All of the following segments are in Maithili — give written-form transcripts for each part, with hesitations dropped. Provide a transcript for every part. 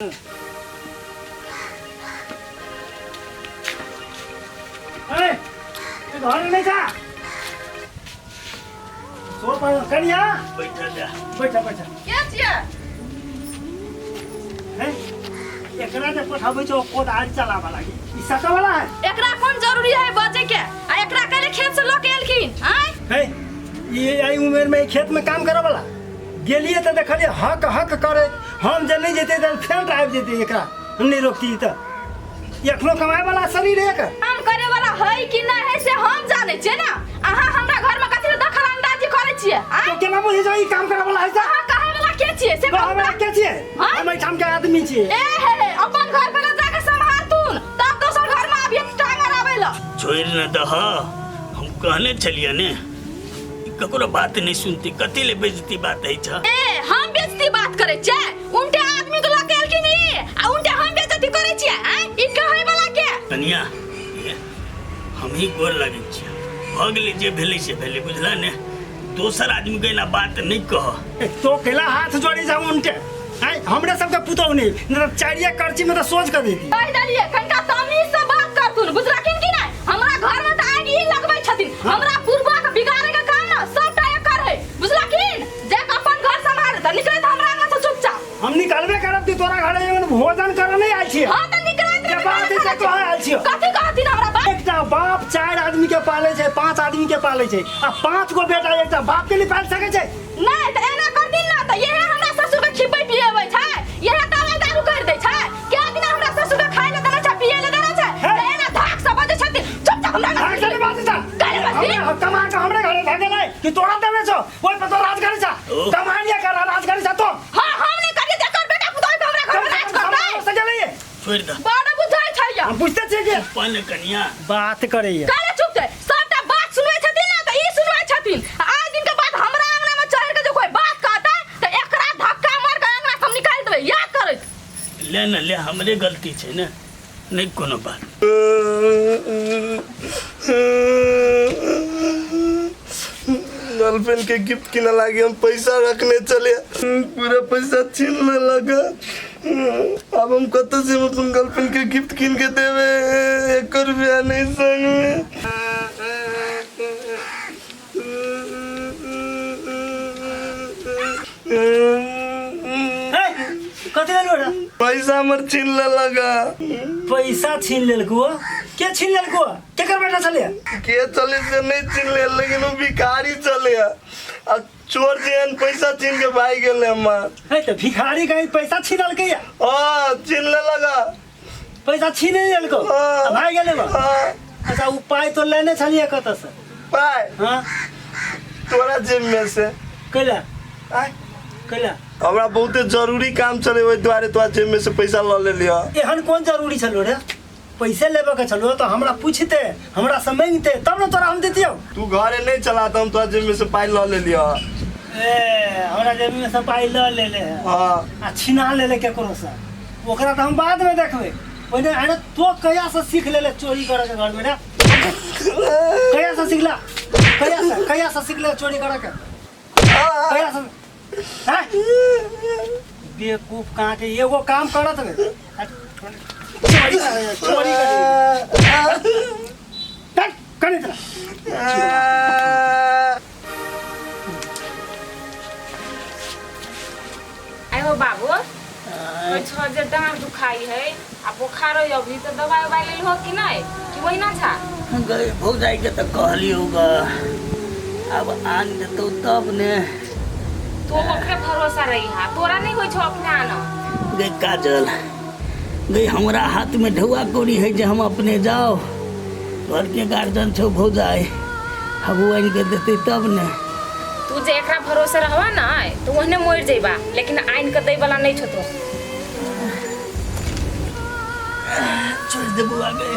ए, घर नहीं था सो पर कनिया। बैठल जा। बैठा बैठा। के छियै? हैं, एकरा जे पठाबै छौ कोदारि चलाबऽ लागी, ई सटऽ वाला है। एकरा कोन जरूरी है बजे के? आ एकरा कैले खेत से लऽ के एलखिन आँय? है, ई एहि उमेर में खेत में काम करऽ वाला गेलियै तऽ देखलियै हक हक करे। हम जे नहीं जेतै तऽ फेर आबि जेतै, एकरा हम नहीं रोकती तऽ ई एखनो कमाए वाला शरीर है एकर। काम करे वाला है कि नहीं है से हम जानै छियै ना। अहाँ हमरा घर में कथी दखल अंदाजी करै छियै आँय? तो केना बुझै छौ ई काम करे वाला है से? अहाँ कहै वाला के छियै से कहै कहू वाला तऽ। के छियै? हाँ? हम एहिठाम के आदमी छियै। ए हे हे, अपन घर पर जाके सम्हारतुन तब दोसर घर में आबिये टांग अड़ाबै लए। छोड़ि ने दह, हम कहने छलियै ने ई ककरो बात नहि सुनती, कथी ले बेइज्जती बात होइ छ। ए, हम बेइज्जती बात करै छियै? उनटे आदमी के लऽ के एलखिन ई आ उनटे हम बेइज्जती करै छियै आँय? ई कहै वाला के? कनिया, ये, हम ही गोर लगै छियै, भऽ गेलै जे भेलै से भेलै, बुझला ने? दोसर आदमी के एना बात नहि कह। ए, तो केला हाथ जोड़े जाऊ उनटे आँय? हमरे सबके पुतहु नहीं, नहीं तऽ चारिये करची में तऽ सोझ कऽ देती। कहि देलियै कनिका तमीज से बात करथुन, बुझलखिन कि नहि? हमरा घर में तऽ आगि ई लगबै छथिन। हमरा पुरबा के बिगाड़े के काम ना सबटा एकर है, बुझलखिन? जे अपन घर सम्हारे तऽ निकलैत हमरा आंगन से चुपचाप। हम निकलबे करब कि तोरा घरे एहन भोजन करऽ नहीं आयल छियै। हाँ तऽ निकलैत जे बात है से कहऽ आयल छियौ। कथी कहथिन हमरा बाप? एकटा बाप 4 आदमी के पाले छै, 5 आदमी के पाले छै, आ 5 गो बेटा एकटा बाप के नहीं पाल सकै छै। नहीं तऽ एना करथिन ना तऽ इहे हमरा ससुर के खिबै पियबै छै, इहे दवाई दारू कर दै छै। कै दिना हमरा ससुर के खाय ले देने छै, पिए ले देने छै, हे। तऽ एना धाक से बजै छथिन चुपचाप हमरा धाक से नहीं बाजै छा। काहे बाजै? हमरा कमा के हमरे घरे भए गेलै कि तोरा देने छौ, ओहि पर तो राज करै छा। ओ। कमानिया कर राज करै छा तो। हाँ, हम नहीं करिए, जेकर बेटा पुतोह के हमरा घर में राज करतै। सके नहीं। छोड़ि दह। बड़ बुझै छै या। हम बुझते छियै कि अपन कनिया बात करैया। काहे चुप छै? सबटा बात सुनबै छथिन ना तऽ ई सुनबै छथिन। आ आइ दिन के बाद हमरा अंगना में चढ़ के जो कोई बात कहतै तऽ एकरा धक्का मार के अंगना से हम निकालि देबै, याद करैत। ले ने ले, हमरे गलती छै ने, नहि कोनो बात। गर्लफ्रेंड के गिफ्ट किने लागी हम पैसा रखने चले, पूरा पैसा छीन लेलक। अब हम कतऽ से हम अपन गर्लफ्रेंड के गिफ्ट किन के देवे? एक रुपया नहीं संग में। हे, कथी लेलू रे? पैसा हमर छीन लेलक। पैसा छीन लेलकौ? के छीन लेलकौ? केकर बेटा छलै? के चले से नहीं छीन ले, लेकिन वो भिखारी चले आ चोर जेहन पैसा छीन के भागि गेलै हमर। हे, तऽ भिखारी कहीं पैसा छीनलकै या? हाँ, छीन लेलक। पैसा छीने लेलकौ हाँ। आ भागि गेलै बा? हाँ। अच्छा, ओ पाइ तो लेने छलियै कतऽसँ? पाइ? हाँ। तोरा जेब में से। कैला? आँय? कैला? हमरा बहुते जरूरी काम छलै, ओहि दुआरे तोरा जेब में से पैसा लऽ लेलियऽ। एहन कोन जरूरी छलो रे? पैसे लेबऽ के छलो तऽ हमरा पूछते, हमरा से मांगते, तब ने तोरा हम दितियौ। तू घरे नहीं चला तऽ हम तोरा जेब में से पाइ लऽ लेलियऽ। ए, हमरा जेब में से पाइ लऽ लेले है? हाँ। आ छिना लेले केकरो से, ओकरा तऽ हम बाद में देखबै। पहिने अरे तो कहिया से सीख लेले चोरी करे के घर में रे? कहिया से सीखला? कहिया से, कहिया से सीखले चोरी करे के? कहिया से? हैं? बेवकूफ कहाँ के, एगो काम करत रे चोरी करे, चोरी करे। कट, कने तोरा। आइ हो बाबू, कोई छह जे डाँड़ दुखाई है आ बोखार है, अभी तो दवाई उवाई लेल हो कि नहीं कि वही ना छा? गए भौजाई के तऽ कहलियौ ग, आब आन देतौ तब ने। तो ओकरे भरोसा रही हा, तोरा नहीं होई छौ अपने आना। गई काजल गई, हमरा हाथ में ढौआ कौड़ी है जे हम अपने जाओ? घर के गार्जियन छौ भौजाई, अब ओ आनि के देतै तब ने। तू जे एकरा भरोसे रहबा ना तो ओहने मर जइबा, लेकिन आनि के दै वाला नहीं छौ तो। छोड़ दे बौआ गे।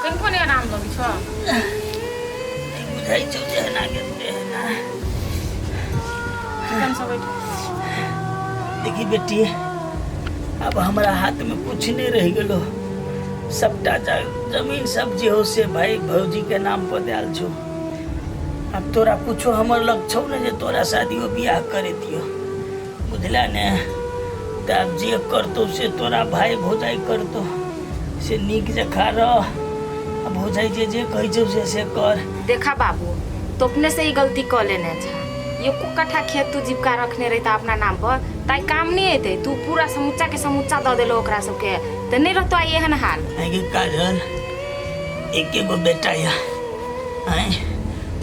कनिको नहीं आराम लगै छौ? नहीं बुझाइ छौ जेहना के तेहना। चिकन से बैठ। देखी बेटी, अब हमरा हाथ में कुछ नहीं रह गेलो। सबटा जमीन सब जे हो से भाई भौजी के नाम पर देल छौ। अब तोरा कुछो हमर लग छौ ने जे तोरा शादियो बियाह करे दियो, बुझला ने? तऽ आब जे करतौ से तोरा भाय भौजाइ करतौ, से नीक जकाँ रह आ भौजाइ जे जे कहै छौ से से कर। देखा बाबू, तो अपने से ही गलती कऽ लेने छा। एको कट्ठा खेत तू जीविका रखने रहिता अपना नाम पर ताई काम नहीं एते। तू पूरा समुच्चा के समुच्चा दऽ देलो ओकरा सबके, तऽ नहीं रहतो आइ एहन हाल। आगे काजल, एके गो बेटा या आँय,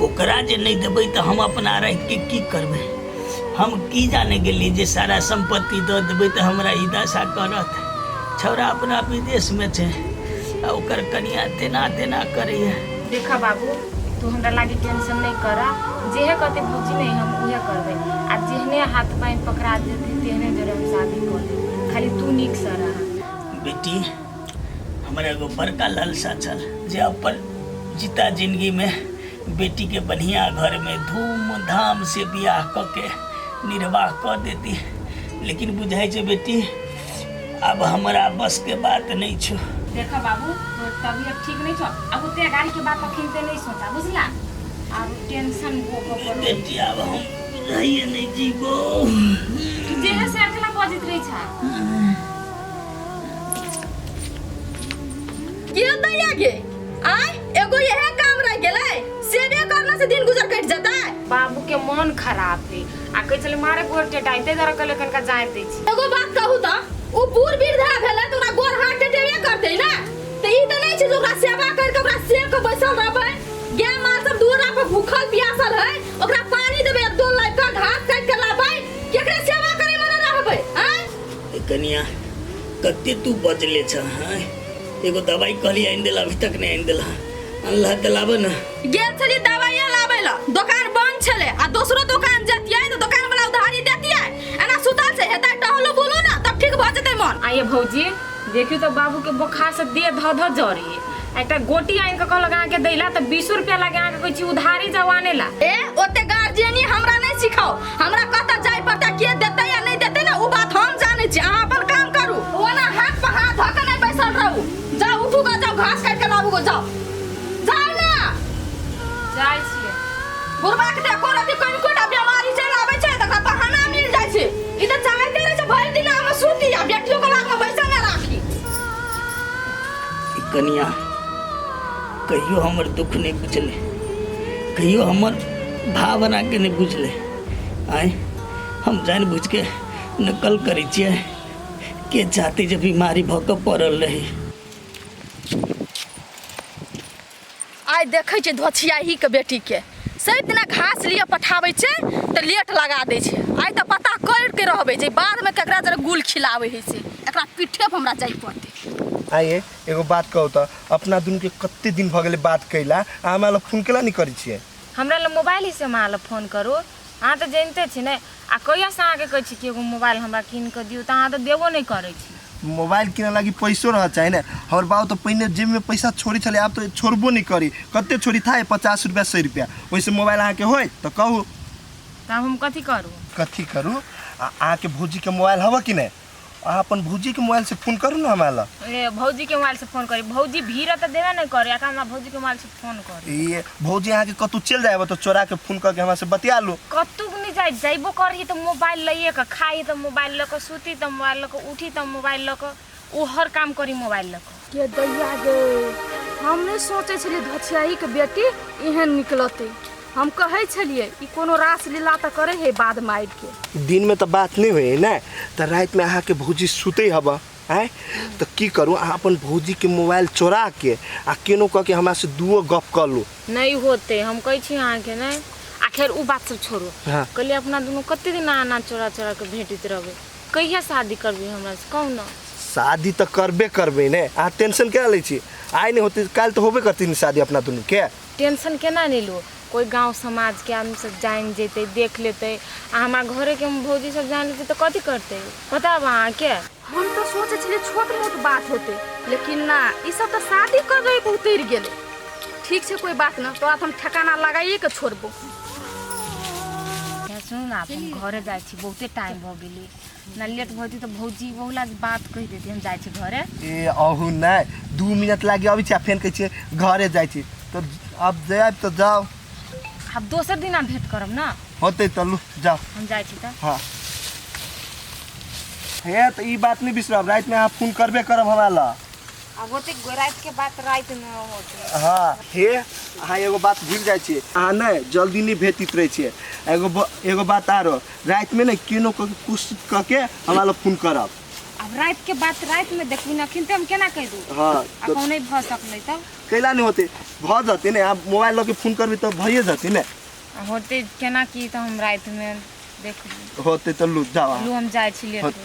ओकरा जे नहीं देबै तऽ हम अपना रहि के की करबै? हम की जाने गेलियै जे सारा सम्पत्ति दऽ देबै तऽ हमरा ई दशा करत। छौड़ा अपना विदेशमे छै आ ओकर कनिया तेना तेना करैया। देखा बाबू, तू हमरा लागी टेंशन नहीं करा। जेहे कहते भौजी नहीं हम उहे करबै, आ जेहने हाथ पानि पकड़ा देते तेहने जरे हम शादी कऽ लेब, खाली तू नीक से रह। बेटी, हमरा एगो बड़का लालसा छल जे अपन जीता जिंदगीमे बेटीके बढ़िया घरमे धूमधाम से बियाह कऽ के निर्वाह कऽ देती, लेकिन बुझाइ छै बेटी अब हमरा बस के बात नहीं छो। देखा बाबू, तोर तबियत ठीक नहीं छो, अब ओते गाड़ी के बात अखन ते नहीं सोचा, बुझला? आब टेंशन हो को पर बेटी, अब हम बुझाइए नहीं जीबो। तू जेहे से अकेला बजैत रही छा। के दैया गे आय, एगो यह काम रह गेलै, सेवे करना से दिन गुजर कट जाता है। बाबू के मन खराब है आ कहै छलै मारे गोर टेटाइते जरा कहले कनका जाय दै छी। एगो बात कहू त उ बूढ़ वृद्धा भेलै त ओकरा गोर हाथ टेटेबे करतै ना, त ई त नहीं छै जे ओकरा सेवा कर के ओकरा सेव के बैसल रहबै। गाय माल सब दुअरा पर भूखल प्यासल है, ओकरा पानी देबै, दो लाइफ का घास काट के लाबै, केकरे सेवा करे में ना रहबै? आय कनिया, कते तू बजले छ? हाँ, एगो दवाई कहली आनि देला, अभी तक नहीं आनि देला। अनला तऽ लाबऽ ने। गेल छलियै दवाइया लाबै ला, दोकान बंद छलै आ दोसरो दोकान जतियै तऽ दोकान वाला उधारी देतियै। एना सुतल छै, हेतै टहलू बुलू ना तब ठीक भऽ जेतै मन। आइए भौजी, देखियौ तऽ बाबू के बोखार से देह धऽ धऽ जरै। एकटा गोटी आनि कऽ कहलक अहाँके दैला तऽ 20 रुपया लागे, अहाँके कहै छी उधारी जाउ आने ला। ए ओते गार्जियनी हमरा नहीं सिखाओ, हमरा कतऽ जाय पड़तै, के देतै या नहीं देतै ना उ बात हम जानै छी। अहाँ अपन काम करू, ओना हाथ पर हाथ धऽ के नहीं बैसल रहू। जाउ उठू गो, जाउ घास काटि के लाबू गो, जाउ जाउ ना। जाइ छियै। बुढ़बा के देखो रति कोन कोन बीमारी चलि आबै छै तऽ ओकरा बहाना मिल जाइ छै। ई तऽ चाहते रहै छै भरि दिन हम सूती आ बेटियो के लग में बैसल ने राखी। कनिया कहियो हमर दुख नहीं बुझले, कहियो हमर भावना के नहीं बुझले। आय हम जान बुझ के नकल करै छियै के चाहते जे बीमारी भऽ कऽ पड़ल रही। आइ देखै छै धोछियाही के बेटी के सब दिना घास लिए पठाबै छै तऽ लेट लगा दै छै। आइ तऽ पता कर के रहबै जे बाद में केकरा जरा गुल खिलाबै है, से एकरा पीठे पर हमरा जाय पड़तै। आइए एगो बात कहू तऽ, अपना दुनू के कते दिन भऽ गेलै बात कैला, अहाँ हमरा लग फोन केला नहि करै छियै? हमरा लग मोबाइल ही से हम अहाँ लग फोन करू? अहाँ तऽ जानिते छी ने, आ कहियासँ अहाँके कहै छी कि एगो मोबाइल हमरा कीन कऽ दियौ, तऽ अहाँ तऽ देबो नहि करै छी। मोबाइल किनऽ लागी पैसो रह चाही ने। हमर बाबू तऽ पहिने जेबमे पैसा छोड़ै छलै, आब तऽ छोड़बो नहि करी। कते छोड़ी था, 50 रुपया 100 रुपया, ओहिसँ मोबाइल अहाँके होय तऽ कहू। तऽ आब हम कथी करू? कथी करू? आ अहाँके भौजीके मोबाइल हवऽ कि नहि? अहाँ अपन भौजीके मोबाइलसँ फोन करू ने हमरा लग। ए भौजीके मोबाइलसँ फोन करी? भौजी भीड़ तऽ देबे नहि करी, आ हमरा भौजीके मोबाइलसँ फोन करी? ई भौजी अहाँके कतहु चलि जायब तऽ चोरा के फोन कऽ के हमरा से बतिया लू। कतहु नहि जाइ, जइबो करही तऽ मोबाइल लैए कऽ, खाइ तऽ मोबाइल लऽ कऽ, सुती तऽ मोबाइल लऽ कऽ, उठी तऽ मोबाइल लऽ कऽ, ओ हर काम करी मोबाइल लऽ कऽ। के दैया गे, हम नहि सोचै छलियै धोछियाहीके बेटी एहन निकलतै। हम कहै छलियै ई कोनो रासलीला तऽ करै है बादमे आबि के। दिनमे तऽ बात नहि होइ ने, तऽ रातिमे अहाँके भौजी सुतै हबऽ आँय, तऽ की करू, अहाँ अपन भौजीके मोबाइल चोरा के आ केनो कऽ के हमरा से दूओ गप कऽ लू। नहि होतै, हम कहै छी अहाँके नहि। आ खैर ओ बात सब छोड़ू। हाँ। कहलियै अपना दुनू कते दिन आना चोरा चोरा के भेटैत रहबै, कहिया शादी करबै हमरा से कहू ने? शादी तऽ करबे करबै ने, अहाँ टेंशन केना लै छी? आइ नहि होतै काल्हि तऽ होबे करतै ने शादी अपना दुनू के। टेंशन केना नहि लू, कोइ गाँव समाजके आदमी सब जानि जेतै, देख लेतै, आ हमरा घरेके भौजी सब जानि लेतै तऽ कथी करतै बताब अहाँके? हम तऽ सोचै छलियै छोट मोट बात होतै, लेकिन ना, ई सब तऽ शादी करबै पर उतरि गेलै। ठीक छै, कोइ बात ना, तोरा तऽ हम ठेकाना लगाइए के छोड़बो। सुनू ने, आब हम घरे जाइ छी, बहुते टाइम भऽ गेलै ना, लेट भऽ जेतै तऽ भौजी बहुला बात कहि देती। हम जाइ छी घरे। ए अहू नहि, 2 मिनट लागि अबै छी आ फेर कहै छियै घरे जाइ छी, तऽ आब जायब तऽ जाउ। आब दोसर दिना भेंट करब ना। होतै तऽ लू जाउ। हम जाइ छी तऽ। हाँ। हे तऽ ई बात नहि बिसरब, रातिमे अहाँ फोन करबे करब हमरा लए। आब ओतेक राति के बात राति में होते। हाँ हे, अहाँ एगो बात भूलि जाइ छियै, अहाँ नहि जल्दी नहि भेटित रहै छियै। एगो बात आरो, रातिमे ने केनो कऽ के कोशिश कऽ के हमरा लग फोन करब। आब राति के बात राति में देखबी ने, अखन तऽ हम केना कहि दू? हाँ। आ तऽ कहूँ नहि भऽ सकलै तब? कैला नहि होतै? भऽ जेतै ने, अहाँ मोबाइल लऽ के फोन करबै तऽ भइए जेतै ने। आ होतै केना की, तऽ हम राति में देखबै। होतै तऽ लू, जाउ अहाँ। लू, हम जाइ छी, लेट। होत।